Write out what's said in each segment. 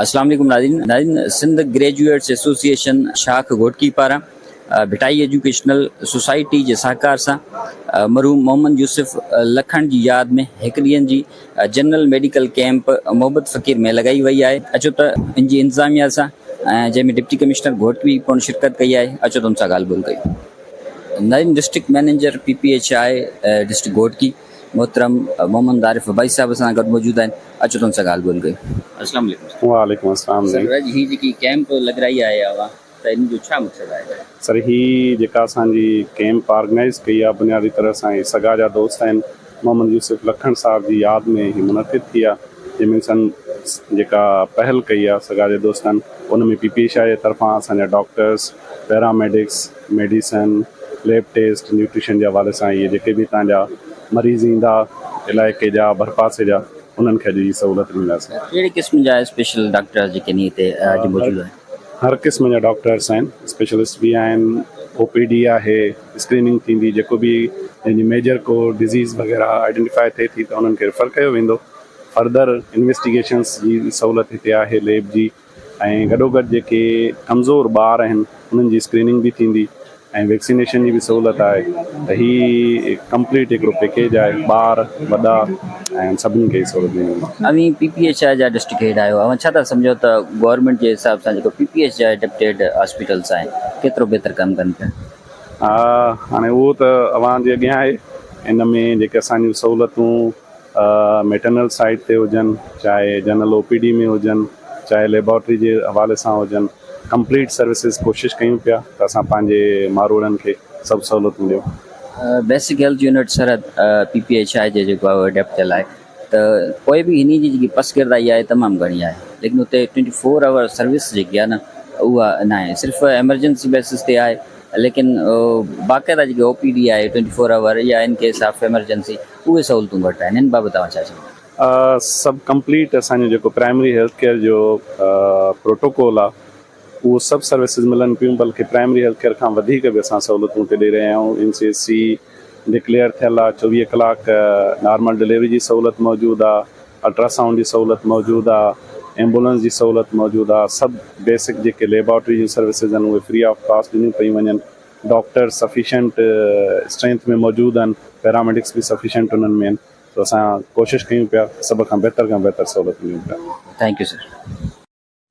اسلام عليڪم ناظرين ناظرين سنڌ گريجوئيٽس ايسوسيئيشن شاخ گهوٽڪي پاران ڀٽائي ايجوڪيشنل سوسائٽي جي سهڪار سان مرحوم محمد يوسف لکڻ جي ياد ۾ هڪ ڏينهن جي جنرل ميڊيڪل ڪيمپ محبت فقير ۾ لڳائي وئي آهي اچو ته ان جي انتظاميا سان جنهن ۾ ڊپٽي ڪمشنر گهوٽڪي پڻ شرڪت ڪئي آهي اچو ته ان سان ڳالهه ٻولهه ڪيون ناظرين district manager P P H I district Ghotki محترم محمد عارف ابائي صاحب اسان سان گڏ موجود آهن اچو ته ان سان ڳالهه ٻولهه ڪيون. السلام عليڪم سر. وعليڪم السلام سر اڄ هي جيڪي ڪيمپ لڳرائي آهي اوهان ته ان جو ڇا مقصد آهي؟ سر هي جيڪا اسان جي ڪيمپ آرگنائيز ڪئي آهي بنيادي طرح سان هي سگا جا دوست آهن محمد يوسف لکڻ صاحب جي ياد ۾ هي منعقد ٿي آهي جنهن ۾ اسان جيڪا پهل ڪئي آهي سگا جي دوستن ان ۾ پي پي ايش I جي طرفان اسان جا doctors paramedics medicine, lab test, nutrition جي حوالي سان اهي جيڪي به هتان جا مريض ايندا علائقي جا ڀرپاسي جا انهن کي اڄ هي سهولت ڏينداسين. ڪهڙي قسم جا اسپيشل ڊاڪٽر جيڪي آهن هتي اڄ موجود آهن؟ هر قسم جا ڊاڪٽرس آهن، اسپيشلسٽ به آهن، او پي ڊي آهي، اسڪريننگ ٿيندي جيڪو به جنهن جي ميجر ڪو ڊزيز وغيره آئيڊنٽيفائي ٿئي ٿي ته انهن کي ريفر ڪيو ويندو، فردر انويسٽيگيشنس جي سهولت هتي آهي ليب جي. ۽ گڏوگڏ جيڪي ڪمزور ٻار آهن انهن جي اسڪريننگ به ٿيندي ۽ ويڪسينيشن جي به سهولت آهي ته هي ڪمپليٽ هڪڙو پيڪيج آهي ٻار وڏا ۽ سڀني کي هي سهولت ڏني ويندي. اوهين پي پي ايڇ I جا ڊسٽرڪٽ هيڊ آهيو اوهان ڇا ٿا سمجهو ته گورنمينٽ جي حساب سان جيڪو پي پي ايڇ جا ايڊپٽيڊ هاسپيٽلس آهن ڪيترو بهتر ڪم ڪن پيا؟ هاڻي اهو ته اوهان جي اڳيان آهي ان ۾ جيڪي اسان جون سهولتون ميٽرنل سائيڊ تي هجن چاهي جنرل او پي ڊي ۾ هجن چاهي ليبارٽري جي حوالي سان هجن ڪمپليٽ سروسز ڪوشش ڪيون پيا ته اسان پنهنجي ماروئڙن کي سڀ سهولتون ڏيون. بيسڪ هيلٿ يونٽ سرحد پي پي ايڇ I جي جيڪو آهي اهو اڊيپٽ ٿيل آهي ته پوء به هن جي جيڪي پسگردائي آهي تمام گهڻي آهي ليڪن اتي ٽوئنٽي فور آور سروس جيڪي آهي نه اها نه آهي صرف ايمرجنسي بيسس تي آهي ليڪن باقاعده جيڪي او پي ڊي آهي ٽوئنٽي فور آور يا ان ڪيس آف ايمرجنسي اهي سهولتون گهٽ آهن ان بابت اوهان ڇا چوندا؟ سڀ ڪمپليٽ اسان جو جيڪو پرائمري هيلٿ ڪيئر جو پروٽوڪول آهي اهو سڀ سروسز ملن پيون بلڪه پرائمري هيلٿ ڪيئر کان وڌيڪ به اسان سهولتون اتي ڏئي رهيا آهيون N C S C declare ٿيل آهي 24 ڪلاڪ نارمل ڊليوري جي سهولت موجود آهي الٽرا سائونڊ جي سهولت موجود آهي ايمبولنس جي سهولت موجود آهي سڀ بيسڪ جيڪي ليبارٽري جون سروسز آهن اهي فري آف ڪاسٽ ڏنيون پيون وڃن ڊاڪٽر سفيشنٽ اسٽرينٿ ۾ موجود آهن پيراميڊڪس به سفيشنٽ انهن ۾ آهن ته اسان ڪوشش ڪيون پيا سڀ کان بهتر کان بهتر سهولتون ڏيون پيا. Thank you sir.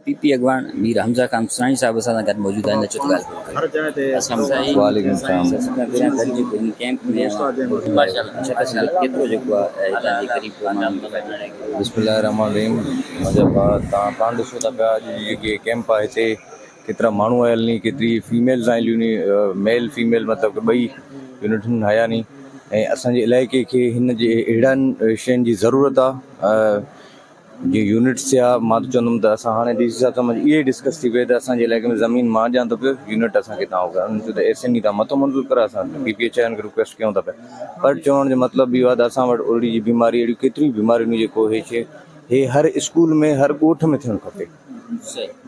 P P اڳواڻ مير حمزه خان سراڻي صاحب اسان سان گڏ موجود آهن اچو ته ڳالهه ٻولهه ڪريون. اسلام عليڪم. وعليڪم السلام. سر سڀ کان پهريان ته جيڪو هن ڪيمپ ۾ اوهان ڪيترو جيڪو آهي هتان جي غريب ماڻهن کي فائدو ٿيندو. بسم الله الرحمٰن الرحيم منهنجا ڀاء توهان پاڻ ڏسو ٿا پيا اڄ جي جيڪي ڪيمپ آهي هتي ڪيترا ماڻهو آيل ني ڪيتري فيميلز آيل ني ميل فيميل مطلب ٻئي يونٽن آيا ني ۽ اسان جي علائقي کي هن جي اهڙن شين جي ضرورت آ جي يونٽس ٿيا مان ته چوندم ته اسان هاڻي ڊي سي صاحب سان اهي ڊسڪس ٿي پئي ته اسان جي علائقي ۾ زمين مان ڏيان ٿو پيو يونٽ اسان کي تان انهن چيو ته ايس اين اي تان مٿو منظور ڪرا اسان پي پي ايڇ I کي رڪويسٽ ڪيون ٿا پيا پر چوڻ جو مطلب اهو آ ته اسان وٽ ارڙي جي بيماري اهڙيون ڪيتريون بيماريون جيڪو هي شي هي هر اسڪول ۾ هر ڳوٺ ۾ ٿيڻ کپي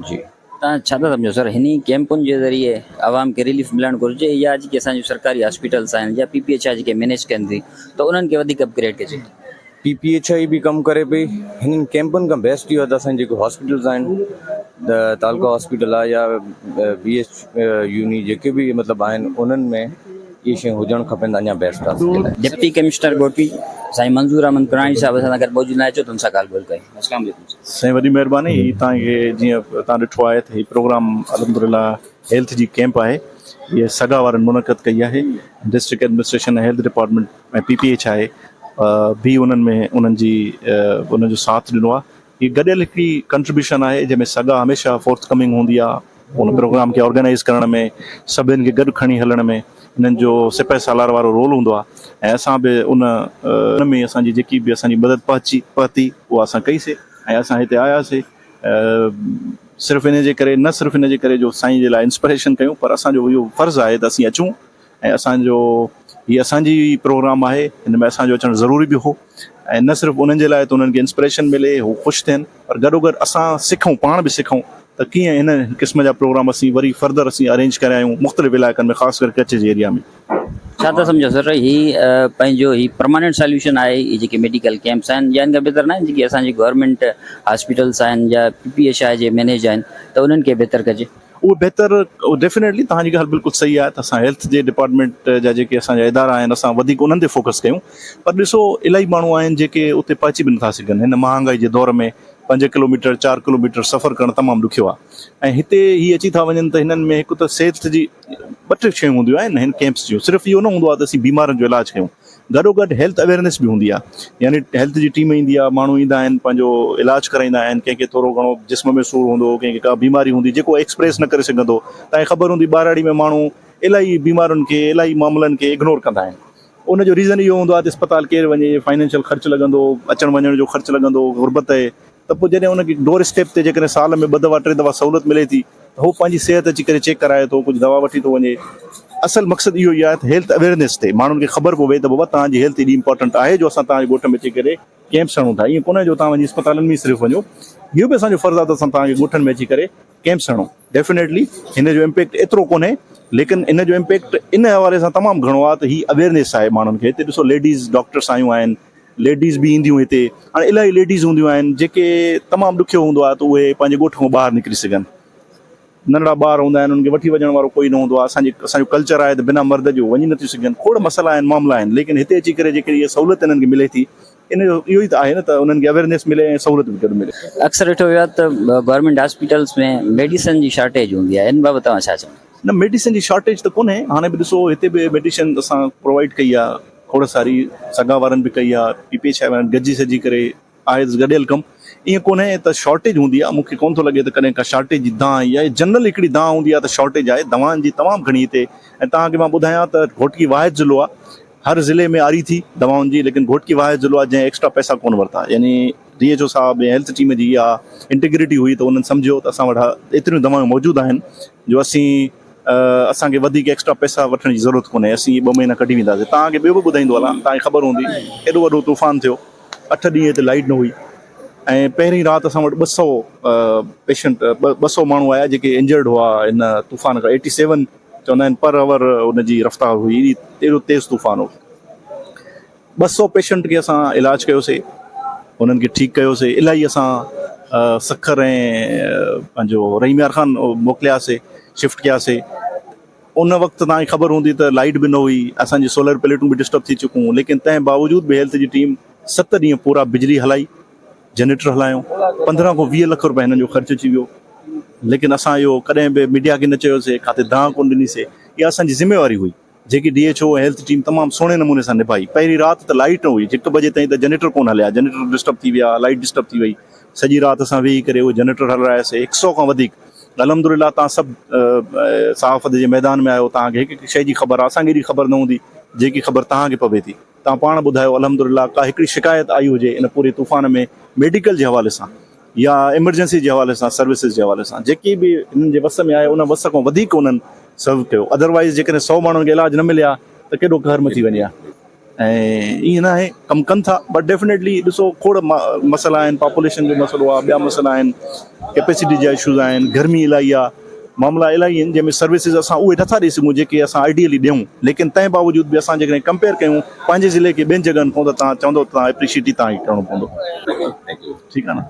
جي. توهان ڇا ٿا سمجهو سر هني ڪيمپن جي ذريعي عوام کي رليف ملڻ گهرجي يا جيڪي اسان جون سرڪاري هاسپيٽلس آهن يا پي پي ايڇ I جيڪي مينيج ڪن ٿي ته انهن کي وڌيڪ اپگريڊ ڪجي. پي پي ايڇ I به ڪم ڪري پئي هنن ڪيمپن کان بيسٽ اهو آهي ته اسان جي جيڪي هاسپيٽلس آهن ته تعلقه هاسپيٽل آهي يا بي ايڇ يوني جيڪي به مطلب آهن انهن ۾ اهي شيون هجڻ کپن ته اڃا بيسٽ آهي اسان جي لاء. ڊپٽي ڪمشنر گهوٽڪي سائين منظور احمد پراڻي صاحب اسان سان گڏ موجود آهن اچو ته ان سان ڳالهه ٻولهه ڪيون. السلام عليڪم سر. سائين وڏي مهرباني هي توهان کي جيئن توهان ڏٺو آهي ته هي پروگرام الحمدلله هيلٿ جي ڪيمپ آهي هي سگا وارن منعقد ڪئي آهي district administration ۽ health department ۽ P P H I به انهن ۾ انهن جي انهن جو ساٿ ڏنو آهي هي گڏيل هڪڙي ڪنٽريبيوشن آهي جنهن ۾ سگا هميشه فورٿ ڪمنگ هوندي آهي ان پروگرام کي آرگنائيز ڪرڻ ۾ سڀن کي گڏ کڻي هلڻ ۾ انهن جو سپهه سالار وارو رول هوندو آهي ۽ اسان به ان ان ۾ اسان جي جيڪي به اسان جي مدد پهچي پهتي اها اسان ڪئي سي ۽ اسان هتي آياسي صرف ان جي ڪري نه صرف ان جي ڪري جو سائين جي لاء انسپريشن ڪيون پر اسان جو اهو فرض آهي ته اسين اچون ۽ اسان جو هي اسان جي پروگرام آهي هن ۾ اسان جو اچڻ ضروري به هو ۽ نه صرف انهن جي لاء ته انهن کي انسپريشن ملي هو خوش ٿين پر گڏو گڏ اسان سکون پاڻ به سکون ته ڪيئن هن قسم جا پروگرام اسين وري فردر اسين ارينج ڪرايون مختلف علائقن ۾ خاص ڪري ڪچ جي ايريا ۾. ڇا ٿا سمجهو سر هي پنهنجو هي پرماننٽ ساليوشن آهي هي جيڪي ميڊيڪل ڪيمپس آهن يا ان کان بهتر ناهن جيڪي اسان جي گورنمينٽ هاسپيٽلس آهن يا پي پي ايڇ I جي مينيج آهن ته انهن کي بهتر ڪجي. اهو بهتر ڊيفينيٽلي توهان جي ڳالهه بلڪل صحيح آهي ته اسان هيلٿ جي ڊپارٽمينٽ جا جيڪي اسان جا ادارا آهن اسان وڌيڪ انهن تي فوڪس ڪيون پر ڏسو الاهي ماڻهو آهن جيڪي اتي پهچي به نٿا سگهن هن مهانگائي جي دور ۾ پنج ڪلوميٽر چار ڪلوميٽر سفر ڪرڻ تمام ڏکيو آهي ۽ هتي هي اچي ٿا وڃن ته هنن ۾ هڪ ته صحت جي ٻه ٽي شيون هونديون آهن هن ڪيمپس جون صرف اهو نه هوندو آهي ته اسين بيمارن جو علاج ڪيون گڏوگڏ هيلٿ اويئرنيس به هوندي آهي يعني هيلٿ جي ٽيم ايندي آهي ماڻهو ايندا آهن پنهنجو علاج ڪرائيندا آهن ڪنهن کي ٿورو گهڻو جسم ۾ سور هوندو ڪنهن کي ڪا بيماري هوندي جيڪو ايڪسپريس نه ڪري سگهندو تنهن کي خبر هوندي ٻهراڙي ۾ ماڻهو الاهي بيمارين کي الاهي معاملن کي اگنور ڪندا آهن ان جو ريزن اهو هوندو آهي ته اسپتال ڪير وڃي فائنينشل خرچ لڳندو اچڻ وڃڻ جو خرچ لڳندو غربت آهي ته پوء جڏهن ان کي ڊور اسٽيپ تي جيڪڏهن سال ۾ ٻه دفعا ٽي دفعا سهولت ملي ٿي ته هو پنهنجي صحت اچي ڪري چيڪ ڪرائي ٿو ڪجهه دوا وٺي ٿو وڃي. اصل مقصد اهو ئي آهي ته هيلٿ اويئرنيس ٿئي ماڻهن کي خبر پوي ته بابا توهان جي هيلٿ ايڏي امپارٽنٽ آهي جو اسان توهان جي ڳوٺ ۾ اچي ڪري ڪيمپس هڻون ٿا ائين ڪونهي جو توهان وڃي اسپتالن ۾ ئي صرف وڃو اهو به اسان جو فرض آهي ته اسان توهان جي ڳوٺن ۾ اچي ڪري ڪيمپس هڻون ڊيفينيٽلي هن جو امپيڪٽ ايترو ڪونهي ليڪن ان جو امپيڪٽ ان حوالي سان تمام گهڻو آهي ته هي اويئرنيس آهي ماڻهن کي هتي ڏسو ليڊيز ڊاڪٽرس آيون آهن ليڊيز به اينديون هتي هاڻي الاهي ليڊيز هونديون آهن جيڪي تمام ڏکيو هوندو آهي ته اهي پنهنجي ڳوٺ کان ٻاهر نڪري سگهن ننڍڙا ٻار هوندا آهن انهن کي وٺي وڃڻ وارو ڪوئي نه هوندو آهي اسان جي اسان جو ڪلچر آهي ته بنا مرد جي وڃي نٿيون سگهن کوڙ مسئلا آهن معاملا آهن ليڪن هتي اچي ڪري جيڪڏهن اها سهولت انهن کي ملي ٿي ان جو اهو ئي ته آهي نه ته انهن کي اويرنيس ملي ۽ سهولت به گڏ ملي. اڪثر ڏٺو ويو آهي ته گورنمينٽ هاسپيٽلس ۾ ميڊيسن جي شارٽيج هوندي آهي ان بابت توهان ڇا چوندا؟ نه ميڊيسن جي شارٽيج ته ڪونهي هاڻي به ڏسو هتي به ميڊيسن اسان پرووائيڊ ڪئي آهي کوڙ ساري سگا وارن به ڪئي آ پي پي ايڇ I وارن گڏجي سڏجي ڪري آهي ته گڏيل ڪم ائين ڪونهي ته شارٽيج هوندي آ مون کي ڪونه ٿو لڳي ته ڪڏهن ڪا شارٽيج جي دانهن آئي آهي جنرل هڪڙي دانهن هوندي آ ته شارٽيج آهي دوائن جي تمام گهڻي هتي ۽ توهان کي مان ٻڌايان ته گهوٽڪي واحد ضلعو آ هر ضلعي ۾ آري ٿي دوائن جي ليڪن گهوٽڪي واحد ضلعو آ جنهن ايڪسٽرا پئسا ڪونه ورتا يعني ڊي ايڇ او صاحب ۽ هيلٿ ٽيم جي اها انٽيگريٽي هئي ته انهن سمجهيو ته اسان وٽ ايتريون دوائون موجود آهن جو اسين اسان کي وڌيڪ ايڪسٽرا پئسا وٺڻ جي ضرورت ڪونهي اسين اهي ٻه مهينا ڪڍي وينداسين توهان کي ٻيو به ٻڌائيندو هلان توهان کي خبر هوندي ايڏو وڏو طوفان ٿيو اٺ ڏينهن هتي لائيٽ نه هئي ۽ پهرين رات اسان وٽ 200 پيشنٽ 200 ماڻهو آيا جيڪي انجرڊ هئا ان طوفان کان ايٽي سيون چوندا آهن پر اور ان جي رفتار هئي ايڏو تيز طوفان هو 200 پيشنٽ کي اسان علاج ڪيوسي انهن کي ٺيڪ ڪيوسي الاهي اسان سکر ۽ پنهنجو رحيم يار خان موڪلياسي شفٽ ڪياسي ان وقت توهان کي خبر هوندي ته لائيٽ به نه هئي اسان جي سولر پليٽون به ڊسٽرب ٿي چڪون هيون ليڪن تنهن باوجود به هيلٿ جي ٽيم ست ڏينهن پورا بجلي هلائي جنريٽر هلايو 15 کان 20 لک روپيا هنن جو خرچ اچي ويو ليڪن اسان اهو ڪڏهن به ميڊيا کي نه چيوسي ڪاٿي دانهن ڪونه ڏنيسي اها اسان جي ذميواري هئي جيڪي D H O ۽ health team تمام سهڻي نموني سان نڀائي. پهرين رات ته لائيٽ نه هئي، هڪ بجي تائين ته جنريٽر ڪونه هليا، جنريٽر ڊسٽرب ٿي ويا، لائيٽ ڊسٽرب ٿي وئي، سڄي رات اسان ويهي ڪري اهي جنريٽر هلراياسي، هڪ سئو کان وڌيڪ الحمدلله توهان سڀ صحافت جي ميدان ۾ آهيو، توهان کي هڪ هڪ شيء جي خبر آهي، اسان کي ايڏي خبر نه هوندي جيڪي خبر توهان کي پوي ٿي، توهان پاڻ ٻڌايو الحمدلله ڪا هڪڙي شڪايت آئي هجي ان پوري طوفان ۾ ميڊيڪل جي حوالي سان يا ايمرجنسي جي حوالي سان سروسز جي حوالي سان جيڪي به انهن جي وس ۾ آهي ان وس کان وڌيڪ انهن سرو ڪيو ادروائز جيڪڏهن سئو ماڻهن کي علاج نه ملي ها ته ڪيڏو قهر مچي وڃي ها ۽ ائين نه آهي ڪم ڪن ٿا بٽ ڊيفنيٽلي ڏسو کوڙ مسئلا آهن پاپوليشن جو مسئلو آهي ٻيا مسئلا آهن ڪيپيسٽي جا اشوز آهن گرمي الاهي آهي معاملا الاهي آهن جنهن ۾ سروسز اسان اهي نٿا ڏئي سگهون جيڪي اسان آئيڊيلي ڏيون ليڪن تنهن باوجود به اسان جيڪڏهن ڪمپيئر ڪيون پنهنجي ضلعي کي ٻين جڳهن کان ته توهان چوندو ته اپريشيٽ ئي توهان کي ڪرڻو پوندو. ٺيڪ آ نه.